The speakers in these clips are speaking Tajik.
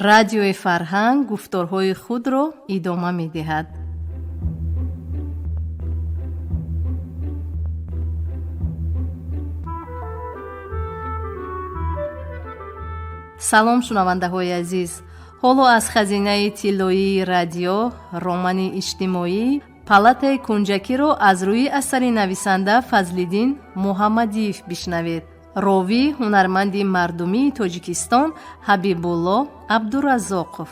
Радиои Фарҳанг гуфторҳои худро идома медиҳад. Салом, шунавандаҳои азиз! Ҳоло аз хазинаи тиллоии радио романи иҷтимоӣ «Палатаи кунҷакиро» аз рӯи асари нависанда Фазлиддин Муҳаммадиев бишнавед. Ровӣ ҳунарманди мардумии Тоҷикистон Ҳабибулло Абдураззоқов.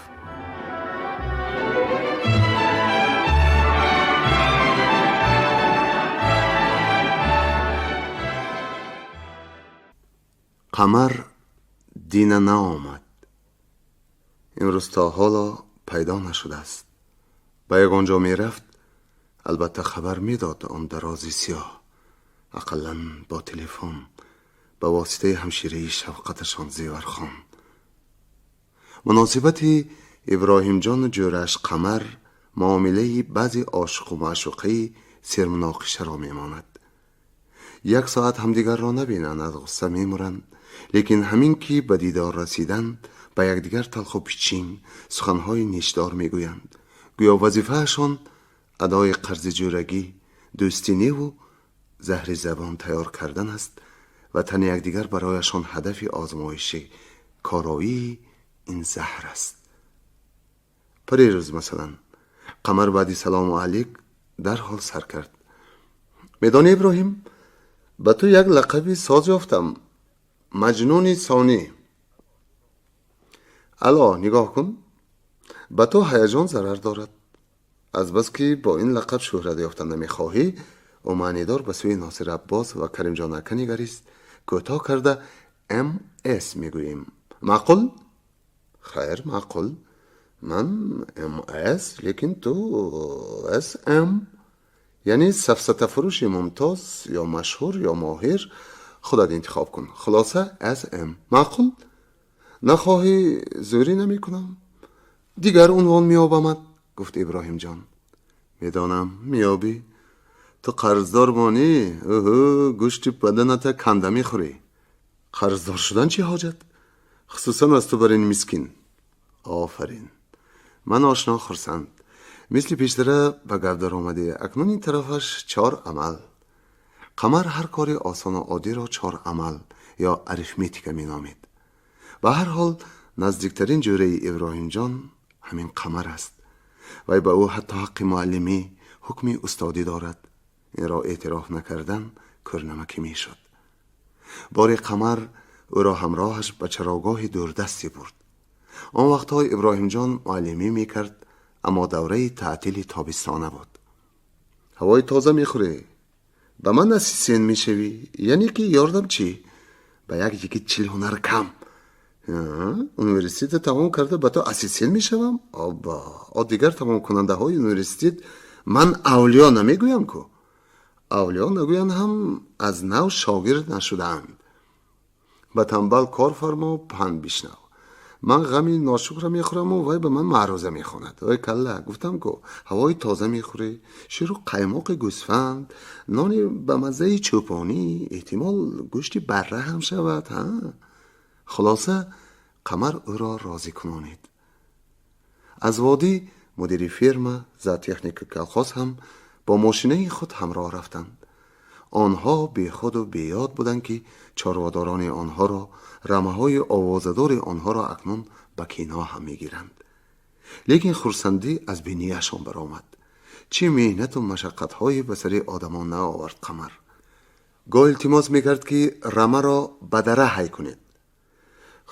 Қамар дина наомад. Имрӯз то ҳоло пайдо нашудааст. Ба ягон ҷо мерафт, албатта хабар медод он дарози сиёҳ, ақаллан бо телефон, ба воситаи ҳамшираи шавқаташон Зевархон. Муносибати Иброҳимҷону ҷӯрааш Қамар муомилаи баъзе ошиқу маъшуқаи сермуноқишаро мемонад. Як соат ҳамдигарро набинанд, аз ғусса мемуранд, лекин ҳамин ки ба дидор расиданд, ба якдигар талху пичин суханҳои нешдор мегӯянд. Гӯё вазифаашон адои қарзи ҷӯрагӣ, дӯстӣ неву заҳри забон тайёр кардан аст ва тани якдигар барояшон ҳадафи озмоиши короии ин заҳр аст. Парирӯз масалан Қамар баъди салому алейк дарҳол сар кард: медонӣ, Иброҳим, ба ту як лақаби соз ёфтам, Маҷнуни сонӣ. Ало, нигоҳ кун, ба ту ҳаяҷон зарар дорад. Азбаски бо ин лақаб шӯҳрат ёфта намехоҳӣ, ӯ маънидор ба сӯи Носир Аббос ва Каримҷон ака нигарист, кӯтоҳ карда МС мегӯем. Маъқул? Хайр, маъқул. Ман МС, лекин ту СМ, яъне сафсатафурӯши мумтоз ё машҳур ё моҳир, худат интихоб кун. Хулоса, СМ. Маъқул? Нахоҳӣ, зӯрӣ намекунам, дигар унвон меёбамад, гуфт Иброҳимҷон. Медонам, меёбӣ. Ту қарздор монӣ, уҳу, гӯшти баданата канда мехӯрӣ. Қарздор шудан чӣ ҳоҷат, хусусан аз ту бар ин мискин. Офарин, ман ошно хурсанд. Мисли пештара ба гап даромадӣ. Акнун ин тарафаш чор амал. Қамар ҳар кори осону оддиро чор амал ё арифметика меномид. Ба ҳар ҳол, наздиктарин ҷӯраи Иброҳимҷон ҳамин Қамар аст. Вай ба ӯ ҳатто ҳаққи муаллимӣ, ҳукми устодӣ дорад. Инро эътироф накардан кӯрнамакӣ мешуд. Боре Қамар ӯро ҳамроҳаш ба чарогоҳи дурдасте бурд. Он вақтҳо Иброҳимҷон муаллимӣ мекард, аммо давраи таътили тобистона буд. Ҳавои тоза мехӯрӣ, ба ман ассистент мешавӣ, яъне ки ёрдамчӣ. Ба як йигит 40 ҳунар кам. Университета тамом карда ба ту ассистент мешавам? Оба, о дигар тамомкунандаҳои университет ман авлиё намегӯям ку. Авлиё нагӯянд ҳам, аз нав шогирд нашудаанд. Ба танбал кор фармо, панд бишнав. Ман ғами ношукра мехӯраму вай ба ман маъруза мехонад. Ой калла, гуфтам ку, ҳавои тоза мехӯрӣ, ширу қаймоқи гӯсфанд, нони ба маззаи чӯпонӣ, эҳтимол гӯшти барра ҳам шавад. Ҳа, хулоса, Қамар ӯро розӣ кунонид. Аз водӣ мудири ферма, зоотехники колхоз ҳам бо мошинаи худ ҳамроҳ рафтанд. Онҳо бехуду беёд буданд, ки чорводорони онҳоро, рамаҳои овозадори онҳоро акнун ба кино ҳам мегиранд. Лекин хурсандӣ аз бинияшон баромад. Чӣ меҳнату машаққатҳое ба сари одамон наовард Қамар. Гоҳ илтимос мекард, ки рамаро ба дара ҳай кунед.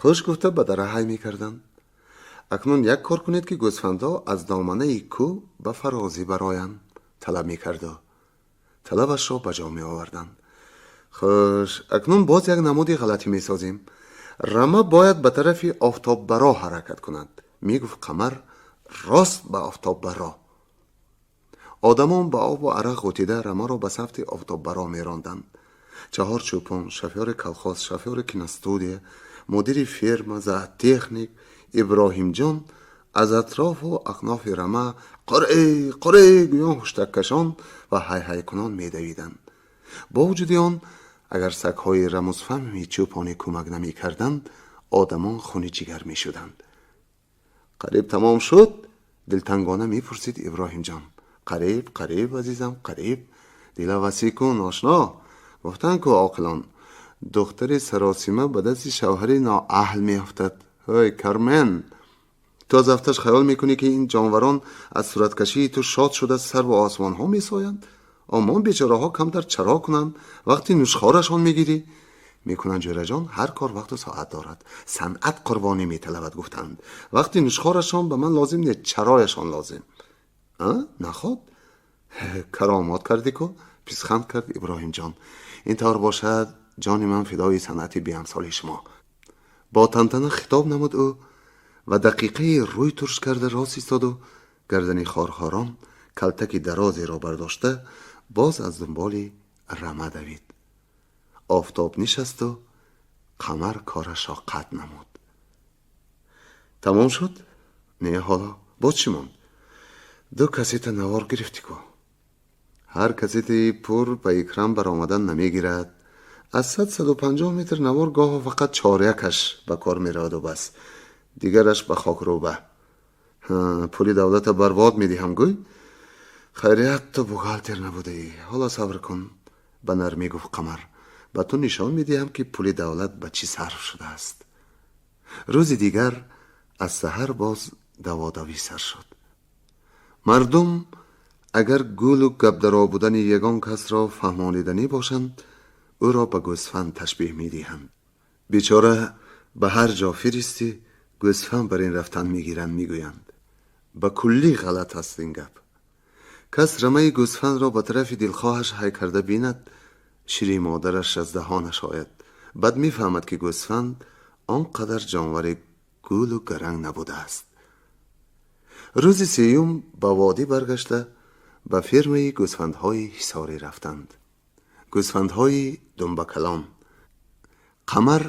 Хуш гуфта ба дара ҳай мекарданд. Акнун як кор кунед, ки гӯсфандҳо аз доманаи кӯҳ ба фарозӣ бароянд, талаб мекарду талабашро ба ҷо меоварданд. Хуш, акнун боз як намуди ғалатӣ месозем. Рама бояд ба тарафи офтоббаро ҳаракат кунад, мегуфт Қамар, рост ба офтоббаро. Одамон ба обу арақ ғутида рамаро ба самти офтоббаро меронданд. Чаҳор чӯпон, шофёри колхоз, шофёри киностудия, мудири ферма, зоотехник, Иброҳимҷон аз атрофу ақнофи рама қуре қуре гӯён, ҳуштаккашон ва ҳайҳайкунон медавиданд. Бо вуҷуди он, агар сагҳои рамузфаҳми чӯпонӣ кӯмак намекарданд, одамон хуни ҷигар мешуданд. Қариб тамом шуд? Дилтангона мепурсид Иброҳимҷон. Қариб, қариб, азизам, қариб. Дила васеъ кун, ошно. Гуфтанд ку оқилон, духтари саросима ба дасти шавҳари ноаҳл меафтад. Ҳой, Кармен, ту аз афташ хаёл мекунӣ, ки ин ҷонварон аз сураткашии ту шод шуда сарву осмонҳо месоянд? Омон бечораҳо камтар чаро кунанд, вақти нӯшхорашон мегирӣ. Мекунанд, ҷӯраҷон, ҳар кор вақту соат дорад. Санъат қурбонӣ металабад, гуфтанд. Вақти нӯшхорашон ба ман лозим не, чарояшон лозим. Наход каромот кардӣ ку, писханд кард Иброҳимҷон. Ин тавр бошад, ҷони ман фидои санъати беамсоли шумо. Бо тантана хитоб намуд ӯ ва дақиқаи рӯй турш карда рост истоду гардани хорхорон калтаки дарозеро бардошта боз аз дунболи рама давид. Офтоб нишасту Қамар корашро қатъ намуд. Тамом шуд? Не, ҳоло боз чӣ монд? Ду кассета навор гирифтӣ ку. Ҳар кассетаи пур ба экран баромадан намегирад. Аз 100-150 метр навор гоҳо фақат чорякаш ба кор мераваду бас, дигараш ба хокрӯба. Пули давлата барбод медиҳам, гӯй. Хайрият, ту бухгалтер набудаӣ. Ҳоло сабр кун, ба нармӣ гуфт Қамар, ба ту нишон медиҳам, ки пули давлат ба чӣ сарф шудааст. Рӯзи дигар аз саҳар боз даводавӣ сар шуд. Мардум агар гулу гапдаро будани ягон касро фаҳмониданӣ бошанд, ӯро ба гӯсфанд ташбеҳ медиҳанд. Бечора ба ҳар ҷо фиристӣ, гӯсфанд бар ин рафтан мегиранд, мегӯянд. Ба куллӣ ғалат аст ин гап. Кас рамаи гӯсфандро ба тарафи дилхоҳаш ҳай карда бинад, шири модараш аз даҳонаш ояд. Баъд мефаҳмад, ки гӯсфанд он қадар ҷонвари гулу гаранг набудааст. Рӯзи сеюм ба водӣ баргашта, ба фермаи гӯсфандҳои Ҳисорӣ рафтанд. Гӯсфандҳои думбакалон. Қамар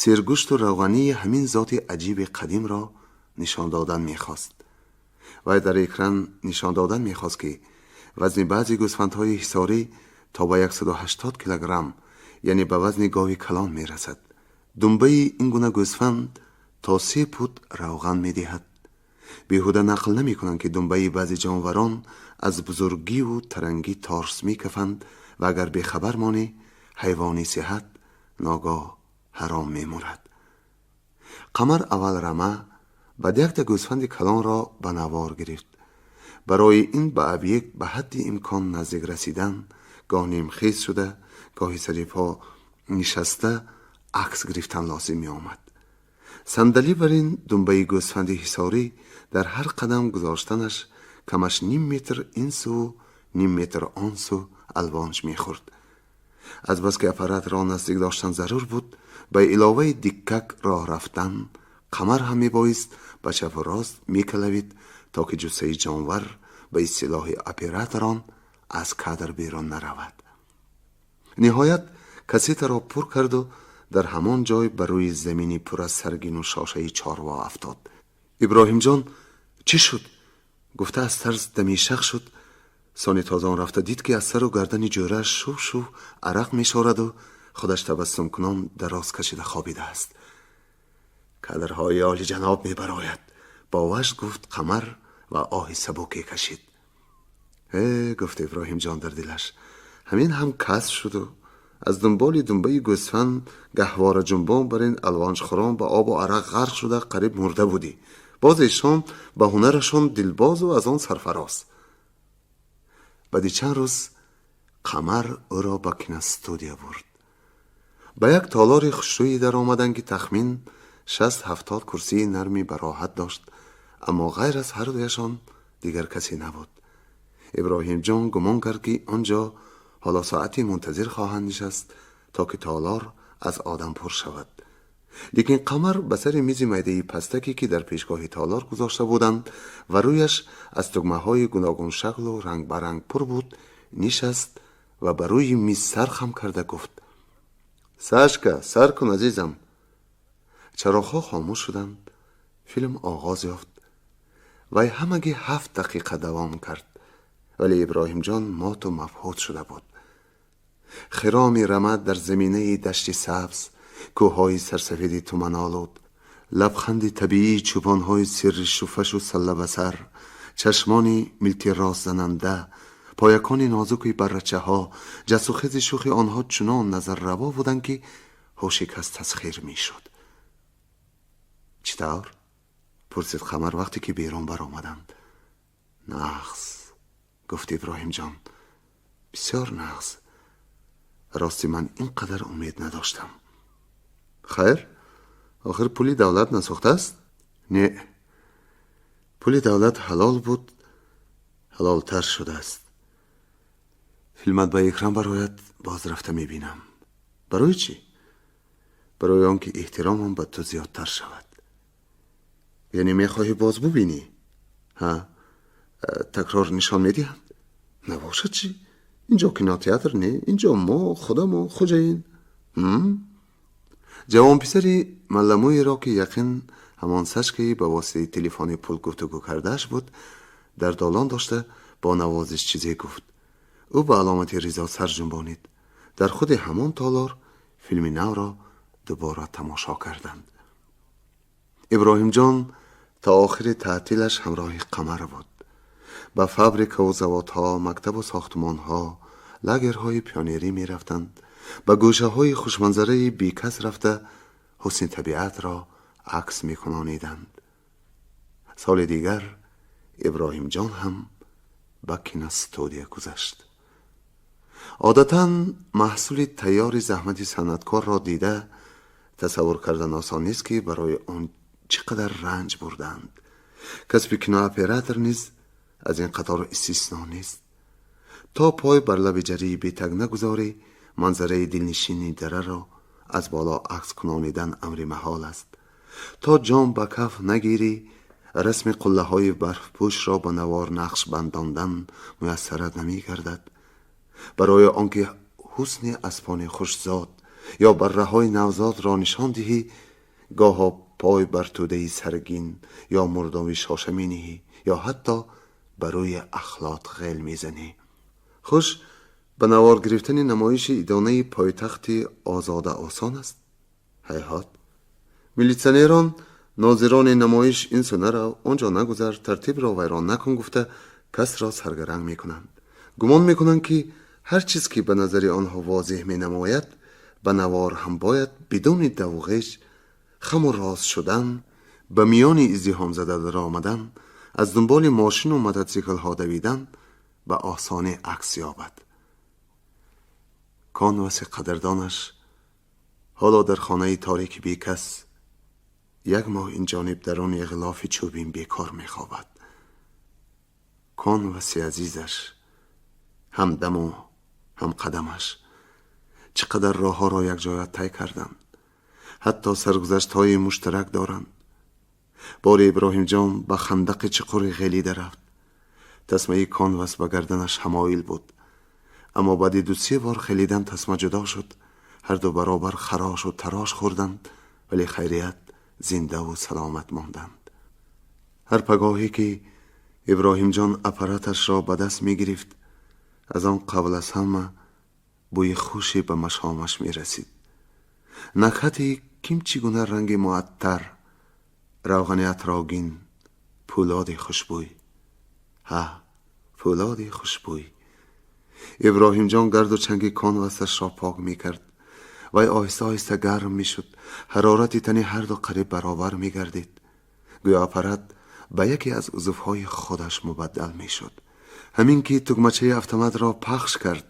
сергӯшту равғании ҳамин зоти аҷиби қадимро нишон додан мехост. Вай дар экран нишон додан мехост, ки вазни баъзе гӯсфандҳои Ҳисорӣ то ба 180 килограмм, яъне ба вазни гови калон мерасад. Думбаи ин гуна гӯсфанд то 3 пуд равған медиҳад. Беҳуда нақл намекунанд, ки думбаи баъзе ҷонварон аз бузургиву тарангӣ торс мекафанд ва агар бехабар монӣ, ҳайвони сиҳат ногоҳ ҳаром мемурад. Қамар аввал рама, баъд якта гӯсфанди калонро ба навор гирифт. Барои ин ба объект ба ҳадди имкон наздик расидан, гоҳ нимхез шуда, гоҳи сари по нишаста акс гирифтан лозим меомад. Сандалӣ бар ин думбаи гӯсфанди Ҳисорӣ дар ҳар қадам гузоштанаш камаш ним метр ин сӯ, ним метр он сӯ алвонҷ мехӯрд. Азбаски аппаратро наздик доштан зарур буд, ба иловаи диккак роҳ рафтан, Қамар ҳам мебоист ба чапу рост мекалавид, то ки ҷуссаи ҷонвар ба истилоҳи операторон аз кадр берун наравад. Ниҳоят кассетаро пур карду дар ҳамон ҷой ба рӯи замини пур аз саргину шошаи чорво афтод. Иброҳимҷон чӣ шуд гуфта, аз тарс дамишақ шуд. Сони тозон рафта дид, ки аз сару гардани ҷӯрааш шув шув арақ мешораду худаш табассумкунон дароз кашида хобидааст. Кадрҳои олиҷаноб мебарояд, бо ваҷд гуфт Қамар ва оҳи сабуке кашид. Э, гуфт Иброҳимҷон дар дилаш, ҳамин ҳам касб шуду аз дунболи думбаи гӯсфанд гаҳвора ҷунбон бар ин алвонҷхӯрон ба обу арақ ғарқ шуда қариб мурда будӣ. Боз эшон ба ҳунарашон дилбозу аз он сарфароз. Баъди чанд рӯз Қамар ӯро ба киностудия бурд. Ба як толори хушрӯе даромаданд, ки тахмин 60-70 курсии нарми бароҳат дошт, аммо ғайр аз ҳардуяшон дигар касе набуд. Иброҳимҷон гумон кард, ки он ҷо ҳоло соате мунтазир хоҳанд нишаст, то ки толор аз одам пур шавад. Лекин Қамар ба сари мизи майдаи пастаке, ки дар пешгоҳи толор гузошта буданд ва рӯяш аз тугмаҳои гуногуншаклу рангбаранг пур буд, нишаст ва ба рӯи миз сар хам карда гуфт: «Сашка, сар кун, азизам». Чароғҳо хомӯш шуданд. Филм оғоз ёфт. Вай ҳамагӣ 7 дақиқа давом кард, вале Иброҳимҷон моту мабҳут шуда буд. Хироми рама дар заминаи дашти сабз, кӯҳҳои сарсафеди туманолуд, Лабханди табиии чӯпонҳои сирришуфашу саллабасар, чашмони милтиростзананда, поякони нозуки баррачаҳо, ҷастухези шӯхи онҳо чунон назарраво буданд, ки ҳуши кас тасхир мешуд. Чӣ тавр? Пурсид Қамар, вақте ки берун баромаданд. Нағз, гуфт Иброҳимҷон, бисёр нағз. Рости, ман ин қадар умед надоштам. Хайр, охир пули давлат насохтааст. Не, пули давлат ҳалол буд, ҳалолтар шудааст. Филмат ба экран барояд, боз рафта мебинам. Барои чӣ? Барои он ки эҳтиромам ба ту зиёдтар шавад. Яъне мехоҳӣ боз бубинӣ? Ҳа, такрор нишон медиҳанд. Набошад чӣ? Инҷо кинотеатр не, инҷо мо худамо хуҷаин. Ҷавонписари малламӯеро, ки яқин ҳамон Сашкаи ба воситаи телефони пул гуфтугӯ кардааш буд, дар долон дошта, бо навозиш чизе гуфт. Ӯ ба аломати ризо сар ҷунбонид. Дар худи ҳамон толор филми навро дубора тамошо карданд. Иброҳимҷон то охири таътилаш ҳамроҳи Қамар буд. Ба фабрикаву заводҳо, мактабу сохтмонҳо, лагерҳои пионерӣ мерафтанд. Ба гӯшаҳои хушманзараи бекас рафта, ҳусни табиатро акс мекунониданд. Соли дигар Иброҳимҷон ҳам ба киностудия гузашт. Одатан маҳсули тайёри заҳмати санъаткорро дида, тасаввур кардан осон нест, ки барои он чӣ қадар ранҷ бурданд. Касби кинооператор низ аз ин қатор истисно нест. То пой бар лаби ҷарии бетаг нагузорӣ, манзараи дилнишини дараро аз боло акс кунонидан амри маҳол аст. То ҷом ба каф нагирӣ, расми қуллаҳои барфпӯшро ба навор нақш бандондан муяссарат намегардад. Барои он ки ҳусни аспони хушзод ё барраҳои навзодро нишон диҳӣ, гоҳо пой бар тӯдаи саргин ё мурдоби шоша мениҳӣ ё ҳатто ба рӯи ахлот ғел мезанӣ. Хуш, ба навор гирифтани намоиши идонаи пойтахти озода осон аст? Ҳайҳот, милитсионерон, нозирони намоиш ин су нарав, он ҷо нагузар, тартибро вайрон накун гуфта, касро саргаранг мекунанд. Гумон мекунанд, ки ҳар чиз, ки ба назари онҳо возеҳ менамояд, ба навор ҳам бояд бидуни давғеж, хаму рост шудан, ба миёни издиҳомзада даромадан, аз дунболи мошину мототсиклҳо давидан ба осонӣ акс ёбад. Конваси қадрдонаш ҳоло дар хонаи торики бекас, як моҳ ин ҷониб, даруни ғилофи чӯбин бекор мехобад. Конваси азизаш, ҳамдаму ҳамқадамаш, чӣ қадар роҳҳоро якҷоя тай карданд, ҳатто саргузаштҳои муштарак доранд. Бори Иброҳимҷон ба хандақи чуқури ғелида рафт. Тасмаи конвас ба гарданаш ҳамоил буд, аммо баъди ду-се бор хелидан тасма ҷудо шуд. Ҳарду баробар харошу тарош хӯрданд, вале хайрият, зиндаву саломат монданд. Ҳар пагоҳе ки Иброҳимҷон аппараташро ба даст мегирифт, аз он қабл аз ҳама бӯи хуше ба машомаш мерасид, накҳати ким чӣ гуна ранги муаттар, равғани атрогин, пӯлоди хушбӯй. Ҳа, пӯлоди хушбӯй. Иброҳимҷон гарду чанги конвасашро пок мекард. Вай оҳиста оҳиста гарм мешуд. Ҳарорати тани ҳарду қариб баробар мегардид. Гӯё аппарат ба яке аз узвҳои худаш мубаддал мешуд. Ҳамин ки тугмачаи автоматро пахш кард,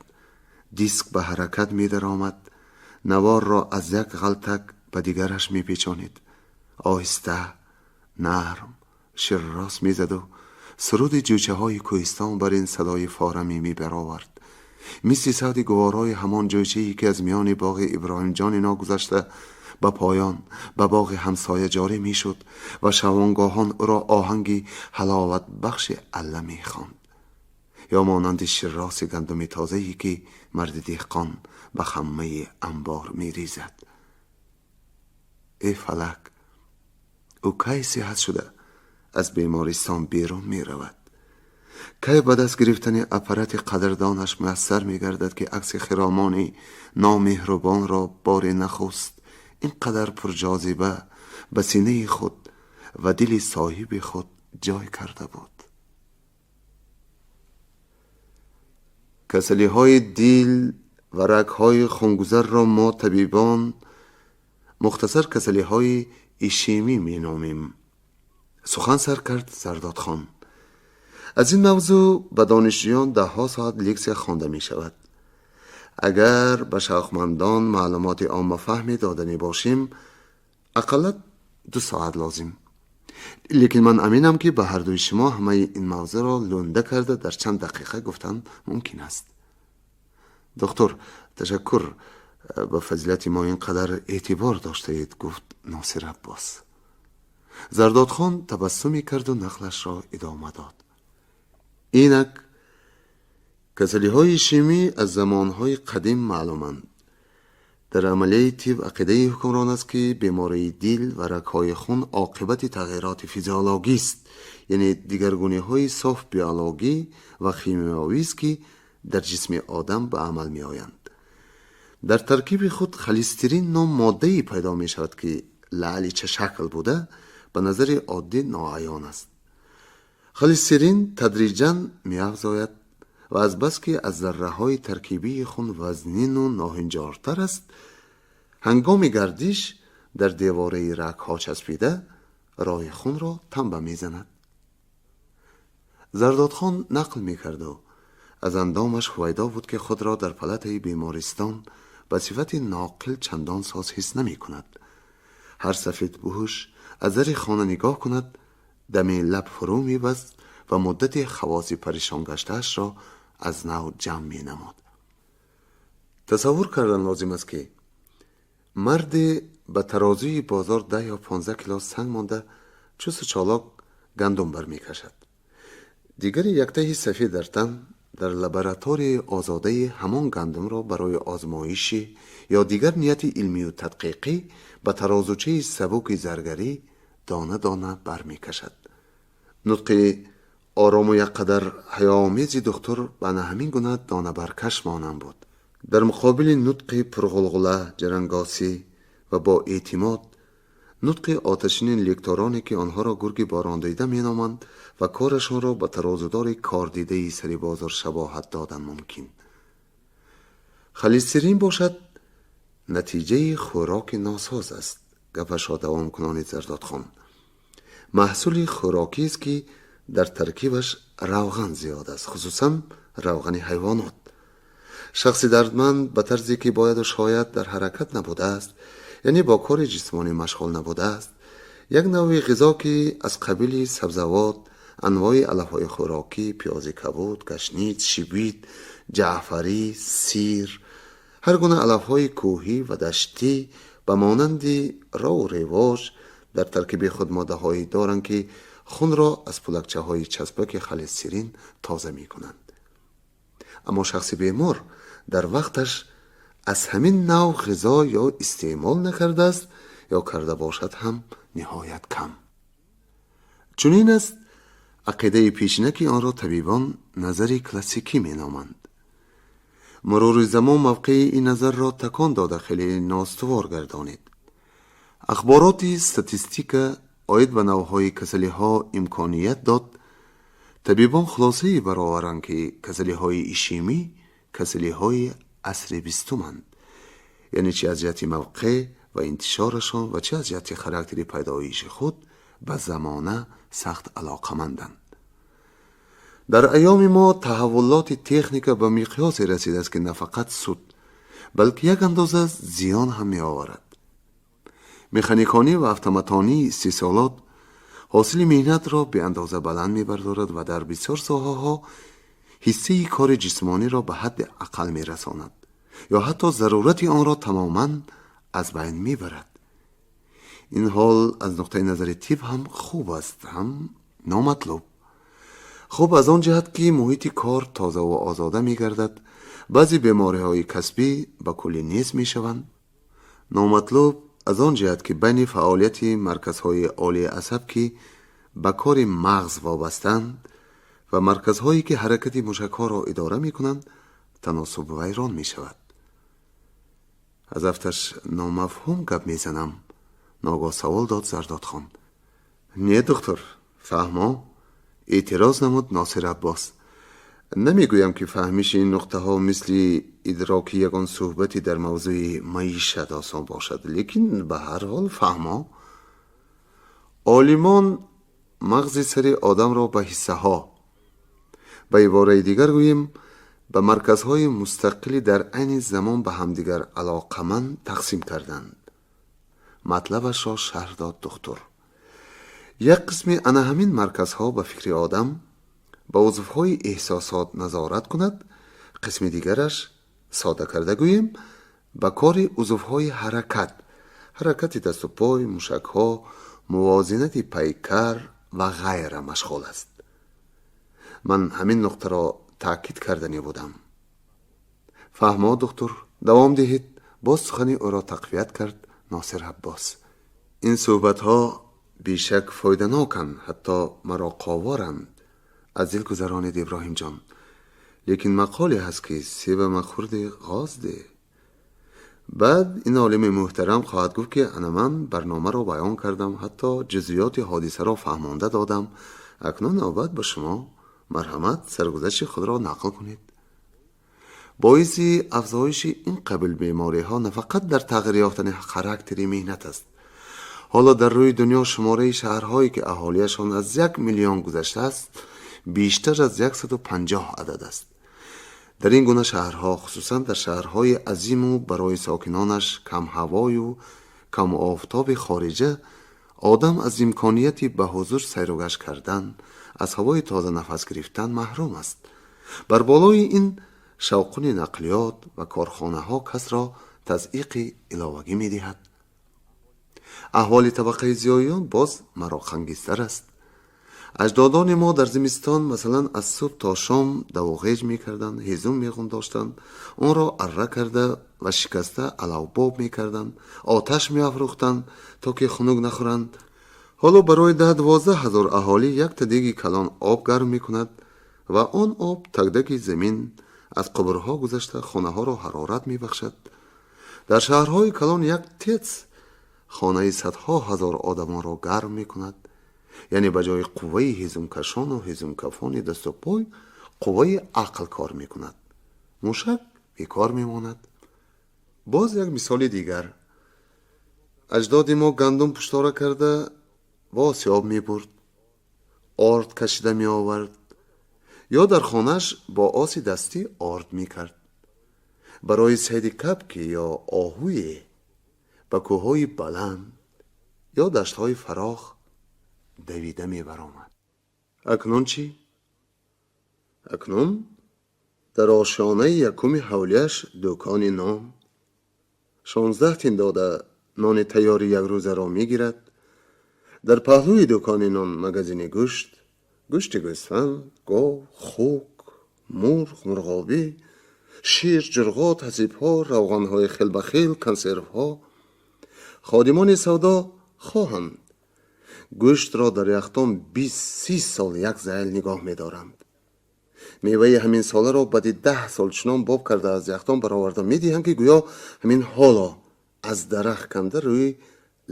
диск ба ҳаракат медаромад, наворро аз як ғалтак ба дигараш мепечонид, оҳиста, нарм ширрос мезаду суруди ҷӯчаҳои кӯҳистон бар ин садои форамӣ мебаровард, мисли савти гуворои ҳамон ҷӯчае, ки аз миёни боғи Иброҳимҷони ногузашта ба поён, ба боғи ҳамсоя ҷорӣ мешуд ва шавонгоҳон ӯро оҳанги ҳаловатбахши алла мехонд, ё монанди ширроси гандуми тозае, ки марди деҳқон ба хаммаи амбор мерезад. Э фалак, ӯ кай сиҳат шуда аз бемористон берун меравад? Кай ба даст гирифтани аппарати қадрдонаш муяссар мегардад, ки акси хиромони номеҳрубонро бори нахуст ин қадар пурҷозиба ба синаи худ ва дили соҳиби худ ҷой карда буд. Касалиҳои дил ва рагҳои хунгузарро мо табибон мухтасар касалиҳои ишемӣ меномем. Сухан сар кард Зардодхон. Аз ин мавзӯъ ба донишҷӯён даҳҳо соат лексия хонда мешавад. Агар ба шавқмандон маълумоти оммафаҳме доданӣ бошем, ақаллат 2 соат лозим. Лекин ман аминам, ки ба ҳардуи шумо ҳамаи ин мавзӯъро лунда карда дар чанд дақиқа гуфтан мумкин аст. Доктор, ташаккур, ба фазилати мо ин қадар эътибор доштаед, гуфт Носир Аббос. Зардодхон табассуме карду нақлашро идома дод. Инак касалиҳои ишемӣ аз замонҳои қадим маълуманд. Дар амалияи тиб ақидаи ҳукмрон аст, ки бемории дил ва рагҳои хун оқибати тағйироти физиологист, яъне дигаргуниҳои соф биологӣ ва химиёвист, ки дар ҷисми одам ба амал меоянд. Дар таркиби худ холестерин ном моддае пайдо мешавад, ки лаълича шакл буда, ба назари оддӣ ноаён аст. Холестерин тадриҷан меафзояд ва азбаски аз зарраҳои таркибии хун вазнину ноҳинҷортар аст, ҳангоми гардиш дар девораи рагҳо часпида роҳи хунро танба мезанад. Зардодхон нақл мекарду аз андомаш ҳувайдо буд, ки худро дар палатаи бемористон ба сифати ноқил чандон соз ҳис намекунад. Ҳар сафед бӯш аз дари хона нигоҳ кунад, дами лаб фурӯ мебаст ва муддати хавоси паришон гаштаашро аз нав ҷамъ менамуд. Тасаввур кардан лозим аст, ки марде ба тарозуи бозор 10 ё 15 кило санг монда, чусту чолок гандум бармекашад. Дигари яктаҳи сафед дар тан дар лабораторияи озодаи ҳамон гандумро барои озмоишӣ ё дигар нияти илмию тадқиқӣ ба тарозучаи сабуки заргарӣ дона дона бармекашад. Нутқи орому якқадар ҳаёомези духтур ба на ҳамин гуна донабаркаш монанд буд. Дар муқобили нутқи пурғулғула, ҷарангосӣ ва бо эътимод, нутқи оташини лектороне, ки онҳоро гурги борондида меноманд ва корашонро ба тарозудори кордидаи сари бозор шабоҳат додан мумкин. Холестерин бошад, натиҷаи хӯроки носоз аст, гапашро давом кунонид Зардодхон. Маҳсули хӯрокист, ки дар таркибаш равған зиёд аст, хусусан равғани ҳайвонот. Шахси дардманд ба тарзе ки бояду шояд дар ҳаракат набудааст, яъне бо кори ҷисмонӣ машғул набудааст, як навъи ғизо, ки аз қабили сабзавот, анвои алафҳои хӯрокӣ, пиёзи кабуд, гашнид, шибит, ҷаъфарӣ, сир, ҳар гуна алафҳои кӯҳӣ ва даштӣ ба монанди рову ревоҷ дар таркиби худ моддаҳое доранд, ки хунро аз пулакчаҳои часпаки холестерин тоза мекунанд. Аммо шахси бемор дар вақташ аз ҳамин навъ ғизо ё истеъмол накардааст, ё карда бошад ҳам ниҳоят кам. Чунин аст ақидаи пешина, ки онро табибон назари классикӣ меноманд. Мурури замон мавқеи ин назарро такон дода, хеле ноустувор гардонид. Ахбороти статистика оид ба навъҳои касалиҳо имконият дод табибон хулосае бароваранд, ки касалиҳои ишемӣ касалиҳои асри бистуманд, яъне чи аз ҷиҳати мавқеъ ва интишорашон ва чи аз ҷиҳати характери пайдоиши худ ба замона сахт алоқаманданд. Дар айёми мо таҳаввулоти техника ба миқёсе расидааст, ки на фақат суд, балки як андоза зиён ҳам меоварад. Механиконӣ ва автоматонии истеҳсолот ҳосили меҳнатро беандоза баланд мебардорад ва дар бисёр соҳаҳо ҳиссаи кори ҷисмониро ба ҳадди ақал мерасонад ё ҳатто зарурати онро тамоман аз байн мебарад. Ин ҳол аз нуқтаи назари тиб ҳам хуб аст, ҳам номатлуб. Хуб аз он ҷиҳат, ки муҳити кор тозаву озода мегардад, баъзе бемориҳои касбӣ ба куллӣ нест мешаванд. Номатлуб аз он ҷиҳат, ки байни фаъолияти марказҳои олии асаб, ки ба кори мағз вобастаанд, ва марказҳое, ки ҳаракати мушакҳоро идора мекунанд, таносуб вайрон мешавад. Аз афташ номафҳум гап мезанам, Ногоҳ савол дод Зардодхон. Не, духтур, фаҳмо, эътироз намуд Носир Аббос. Намегӯям, ки фаҳмиши ин нуқтаҳо мисли идроки ягон суҳбате дар мавзӯи маишат осон бошад, лекин ба ҳар ҳол фаҳмо. Олимон мағзи сари одамро ба ҳиссаҳо, ба ибораи дигар гӯем, ба марказҳои мустақили дар айни замон ба ҳамдигар алоқаманд тақсим карданд. Матлабашро шарҳ дод духтур. Як қисми ана ҳамин марказҳо ба фикри одам, ба узвҳои эҳсосот назорат кунад, қисми дигараш, сода карда гӯем, ба кори узвҳои ҳаракат, ҳаракати дасту пой, мушакҳо, мувозинати пайкар ва ғайра машғул аст. Ман ҳамин нуқтаро таъкид карданӣ будам. Фаҳмо, духтур, давом диҳед, боз сухани ӯро тақвият кард Носир Аббос. Ин суҳбатҳо бешак фоиданоканд, ҳатто мароқоворанд, аз дил гузаронид Иброҳимҷон. Лекин мақоле ҳаст, ки себа махӯрди, ғоз де. Баъд ин олими муҳтарам хоҳад гуфт, ки ана ман барномаро баён кардам, ҳатто ҷузъиёти ҳодисаро фаҳмонда додам. Акнун навбат ба шумо. Марҳамат, саргузашти худро нақл кунед. Боиси афзоиши ин қабил бемориҳо нафақат дар тағйир ёфтани характери меҳнат аст. Ҳоло дар рӯи дунё шумораи шаҳрҳое, ки аҳолиашон аз 1 миллион гузаштааст, бештар аз 150 адад аст. Дар ин гуна шаҳрҳо, хусусан дар шаҳрҳои азиму барои сокинонаш камҳавою камофтоби хориҷа, одам аз имконияти ба ҳузур сайругашт кардан, аз ҳавои тоза нафас гирифтан маҳрум аст. Бар болои ин шавқуни нақлиёт ва корхонаҳо касро тазъиқи иловагӣ медиҳад. Аҳволи табақаи зиёиён боз мароқангезтар аст. Аҷдодони мо дар зимистон, масалан, аз субҳ то шом давуғеҷ мекарданд, ҳезум меғундоштанд, онро арра карда ва шикаста алавбоб мекарданд, оташ меафрӯхтанд, то ки хунук нахӯранд. Ҳоло барои 10-12 ҳазор аҳолӣ якта деги калон об гарм мекунад ва он об тагдаги замин аз қубурҳо гузашта хонаҳоро ҳарорат мебахшад. Дар шаҳрҳои калон як ТЭЦ хонаи садҳо ҳазор одамонро гарм мекунад. Яъне ба ҷои қувваи ҳезумкашону ҳезумкафони дасту пой қувваи ақл кор мекунад, мушак бекор мемонад. Боз як мисоли дигар. Аҷдоди мо гандум пуштора карда ба осиёб мебурд, орд кашида меовард ё дар хонааш бо оси дастӣ орд мекард. Барои сайди кабке ё оҳуе ба кӯҳҳои баланд ё даштҳои фарох давида мебаромад. Акнун чӣ? Акнун дар ошёнаи якуми ҳавлияш дукони нон. 16 тин дода нони тайёри якрӯзаро мегирад. Дар паҳлӯи дукони нон магазини гӯшт, гӯшти гӯсфанд, гов, хук, мурғ, мурғобӣ, шир, ҷурғот, ҳасибҳо, равғанҳои хелбахел, консервҳо. Ходимони савдо хоҳанд гӯштро дар яхдон 20-30 сол як зайл нигоҳ медоранд. Меваи ҳамин соларо баъди 10 сол чунон боб карда аз яхдон бароварда медиҳанд, ки гӯё ҳамин ҳоло аз дарахт канда рӯи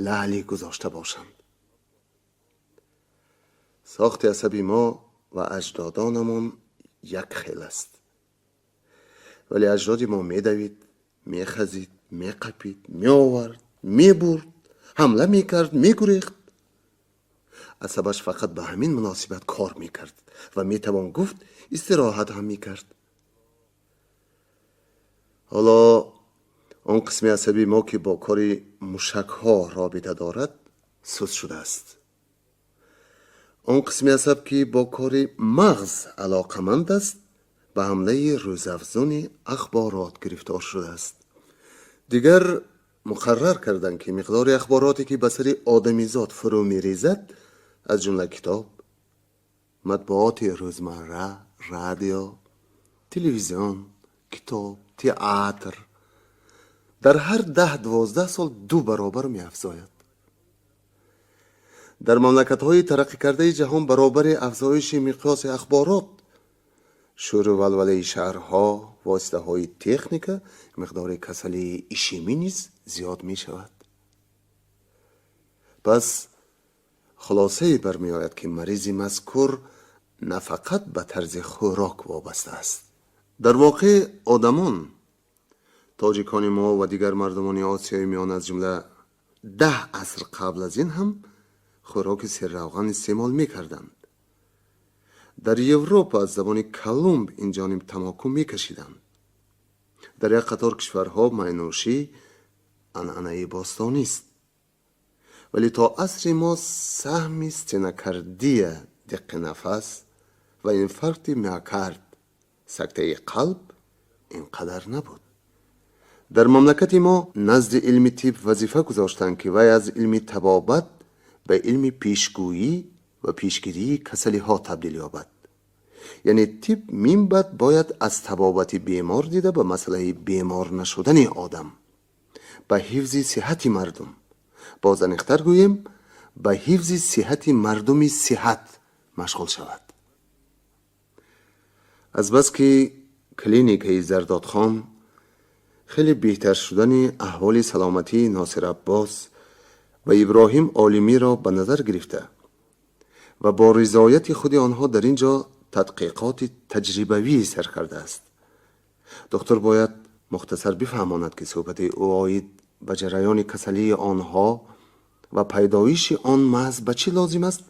лаълӣ гузошта бошанд. Сохти асаби мо ва аҷдодонамон як хел аст, вале аҷдоди мо медавид, мехазид, меқапид, меовард, мебурд, ҳамла мекард, мегурехт. Асабаш фақат ба ҳамин муносибат кор мекард ва метавон гуфт, истироҳат ҳам мекард. Ҳоло он қисми асаби мо, ки бо кори мушакҳо робита дорад, суст шудааст. Он қисми асаб, ки бо кори мағз алоқаманд аст, ба ҳамлаи рӯзафзуни ахборот гирифтор шудааст. Дигар муқаррар карданд, ки миқдори ахбороте, ки ба сари одамизод фурӯ мерезад, аз ҷумла китоб, матбуоти рӯзмарра, радио, телевизион, китоб, театр, дар ҳар 10-12 сол ду баробар меафзояд. Дар мамлакатҳои тараққикардаи ҷаҳон баробари афзоиши миқёси ахборот, шӯру валвалаи шаҳрҳо, воситаҳои техника, миқдори касалии ишемӣ низ зиёд мешавад. Пас хулосае бармеояд, ки маризи мазкур на фақат ба тарзи хӯрок вобаста аст. Дар воқеъ одамон, тоҷикони мо ва дигар мардумони Осиёи Миёна, аз ҷумла 10 аср қабл аз ин ҳам хӯроки серравған истеъмол мекарданд. Дар Европа аз замони Колумб ин ҷониб тамоку мекашиданд. Дар як қатор кишварҳо майнӯшӣ анъанаи бостонист, вале то асри мо саҳми стенокардия, диққи нафас ва инфаркти миокард, сактаи қалб ин қадар набуд. Дар мамлакати мо назди илми тиб вазифа гузоштанд, ки вай аз илми табобат ба илми пешгӯӣ ва пешгирии касалиҳо табдил ёбад. Яъне тиб минбаъд бояд аз табобати бемор дида ба масъалаи бемор нашудани одам, ба ҳифзи сиҳати мардум, боз аниқтар гӯем, ба ҳифзи сиҳати мардуми сиҳат машғул шавад. Азбаски клиникаи Зардодхон хеле беҳтар шудани аҳволи саломатии Носир Аббос ва Иброҳим Олимиро ба назар гирифта ва бо ризояти худи онҳо дар ин ҷо тадқиқоти таҷрибавӣ сар кардааст, духтур бояд мухтасар бифаҳмонад, ки суҳбати ӯ оид ба ҷараёни касалии онҳо ва пайдоиши он маҳз ба чӣ лозим аст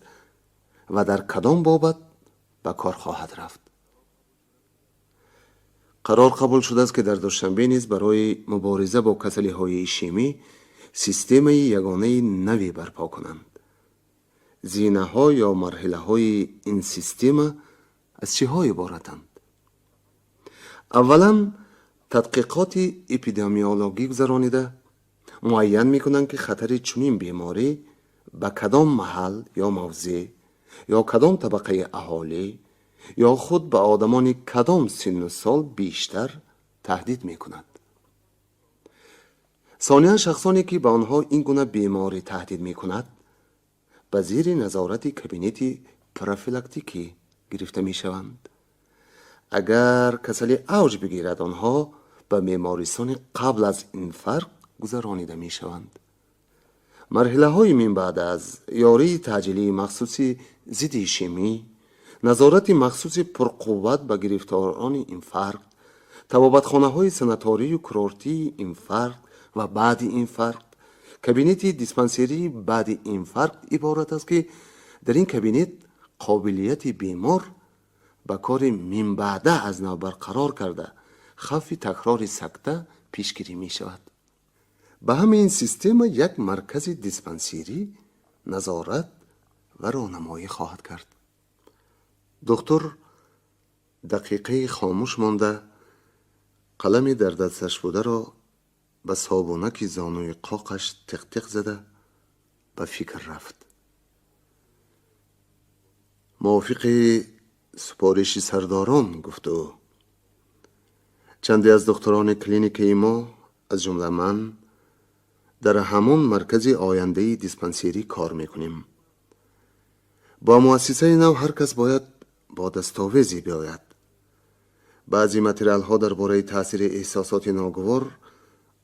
ва дар кадом бобат ба кор хоҳад рафт. Қарор қабул шудааст, ки дар Душанбе низ барои мубориза бо касалиҳои ишемӣ системаи ягонаи наве барпо кунанд. Зинаҳо ё марҳилаҳои ин система аз чиҳо иборатанд? Аввалан, тадқиқоти эпидемиологӣ гузаронида, муайян мекунанд, ки хатари чунин беморӣ ба кадом маҳал ё мавзеъ ё кадом табақаи аҳолӣ ё худ ба одамони кадом синну сол бештар таҳдид мекунад. Сониян, шахсоне ки ба онҳо ин гуна беморӣ таҳдид мекунад, ба зери назорати кабинети профилактикӣ гирифта мешаванд. Агар касалӣ авҷ бигирад, онҳо ба бемористони қабл аз инфаркт гузаронида мешаванд. Марҳилаҳои минбаъд аз ёрии таъҷилии махсуси зидди ишемӣ, назорати махсуси пурқувват ба гирифторони инфаркт, табобатхонаҳои санаторию курортии инфаркт ва баъди инфаркт, кабинети диспансерии баъди инфаркт иборат аст, ки дар ин кабинет қобилияти бемор ба кори минбаъда аз нав барқарор карда, хавфи такрори сакта пешгирӣ мешавад. Ба ҳамаи ин система як маркази диспансерӣ назорат ва роҳнамоӣ хоҳад кард. Духтур дақиқаи хомӯш монда, қалами дар дасташ бударо ба собунаки зонуи қоқаш тиқ-тиқ зада, ба фикр рафт. Мувофиқи супориши сардорон, гуфт ӯ, чанде аз духтурони клиникаи мо, аз ҷумла ман, дар ҳамон маркази ояндаи диспансерӣ кор мекунем. Бо муассисаи нав ҳар кас бояд бо дастовезе биёяд. Баъзе материалҳо дар бораи таъсири эҳсосоти ногувор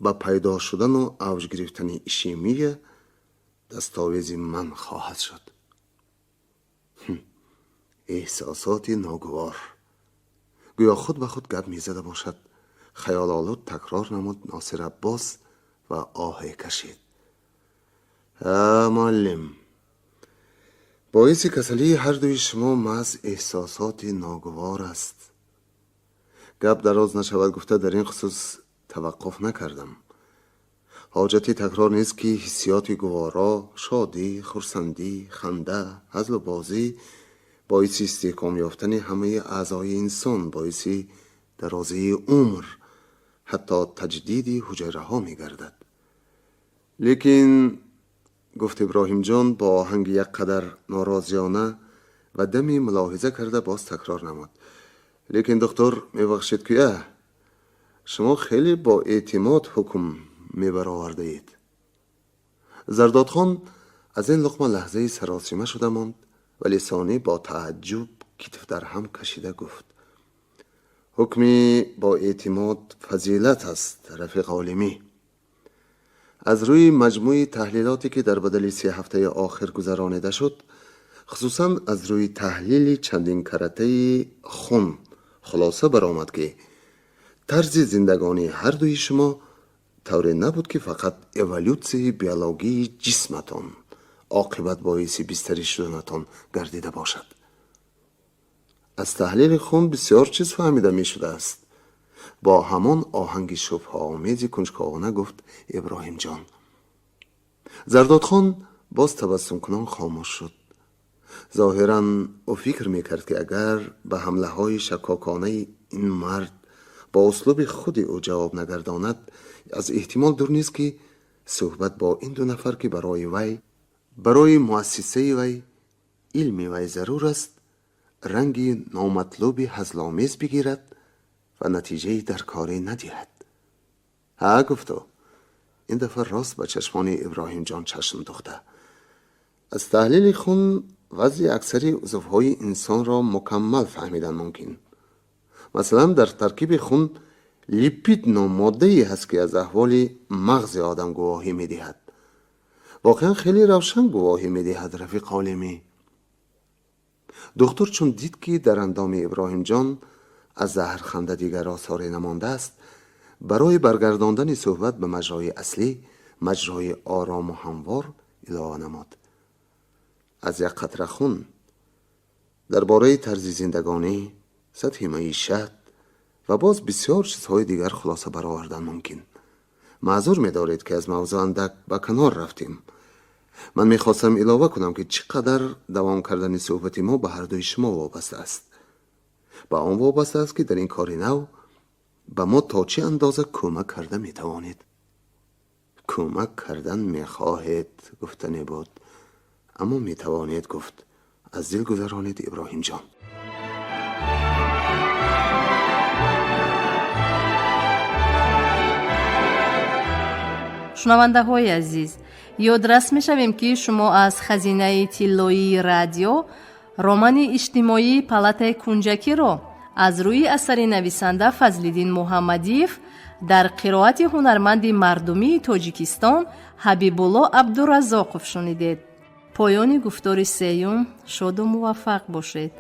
ба пайдо шудану авҷ гирифтани ишемия дастовези ман хоҳад шуд. Эҳсосоти ногувор, гӯё худ ба худ гап мезада бошад, хаёлолуд такрор намуд Носир Аббос ва оҳе кашид. Муаллим, боиси касалии ҳардуи шумо маҳз эҳсосоти ногувор аст. Гап дароз нашавад гуфта, дар ин хусус таваққуф накардам. Ҳоҷати такрор нест, ки ҳиссиёти гуворо, шодӣ, хурсандӣ, ханда, ҳазлу бозӣ боиси истеҳком ёфтани ҳамаи аъзои инсон, боиси дарозии умр, ҳатто таҷдиди ҳуҷайраҳо мегардад. Лекин, гуфт Иброҳимҷон бо оҳанги як қадар норозиёна ва дами мулоҳиза карда боз такрор намуд: лекин, духтур, мебахшед, ки шумо хеле бо эътимод ҳукм мебаровардаед. Зардодхон аз ин луқма лаҳзаи саросима шуда монд, вале сонӣ бо тааҷҷуб китф дар ҳам кашида гуфт: ҳукми бо эътимод фазилат аст, рафиқ Олимӣ. Аз рӯи маҷмӯи таҳлилоте, ки дар бадали 3 ҳафтаи охир гузаронида шуд, хусусан аз рӯи таҳлили чандин каратаи хун хулоса баромад, ки тарзи зиндагонии ҳар дуи шумо тавре набуд, ки фақат эволютсияи биологии ҷисматон оқибат боиси бистарӣ шуданатон гардида бошад. Аз таҳлили хун бисёр чиз фаҳмида мешудааст. Бо ҳамон оҳанги шубҳаомези кунҷковона гуфт Иброҳимҷон. Зардодхон боз табассумкунон хомӯш шуд. Зоҳиран ӯ фикр мекард, ки агар ба ҳамлаҳои шаккоконаи ин мард бо услуби худи ӯ ҷавоб нагардонад, аз эҳтимол дур нест, ки суҳбат бо ин ду нафар, ки барои вай, барои муассисаи вай, илми вай зарур аст, ранги номатлуби ҳазломез бигирад ва натиҷаи даркорӣ надиҳад. Ҳа, гуфт ӯ, ин дафъа рост ба чашмони Иброҳимҷон чашм духта. Аз таҳлили хун вазъи аксари узвҳои инсонро мукаммал фаҳмидан мумкин. Масалан, дар таркиби хун липид ном моддае ҳаст, ки аз аҳволи мағзи одам гувоҳӣ медиҳад. Воқеан хеле равшан гувоҳӣ медиҳад, рафиқ Олимӣ. Духтур чун дид, ки дар андоми Иброҳимҷон аз заҳрханда дигар осоре намондааст, барои баргардондани суҳбат ба маҷрои аслӣ, маҷрои орому ҳамвор илова намуд. Аз як қатра хун дар бораи тарзи зиндагонӣ, сатҳи маишат ва боз бисёр чизҳои дигар хулоса баровардан мумкин. Маъзур медоред, ки аз мавзӯъ андак ба канор рафтем. Ман мехостам илова кунам, ки чӣ қадар давом кардани суҳбати мо ба ҳардуи шумо вобаста аст. Ба он вобаста аст, ки дар ин кори нав ба мо то чӣ андоза кӯмак карда метавонед. Кӯмак кардан мехоҳед гуфтане буд, аммо метавонед гуфт. Аз дил гузаронед, Иброҳимҷон. Шунавандаҳои азиз, ёдрас мешавем, ки шумо аз хазинаи тиллоии радио романи иҷтимоии «Палатаи кунҷакиро» аз рӯи асари нависанда Фазлиддин Муҳаммадиев дар қироати ҳунарманди мардумии Тоҷикистон Ҳабибулло Абдуразоқов шунидед. Поёни гуфтори сеюм. Шоду муваффақ бошед.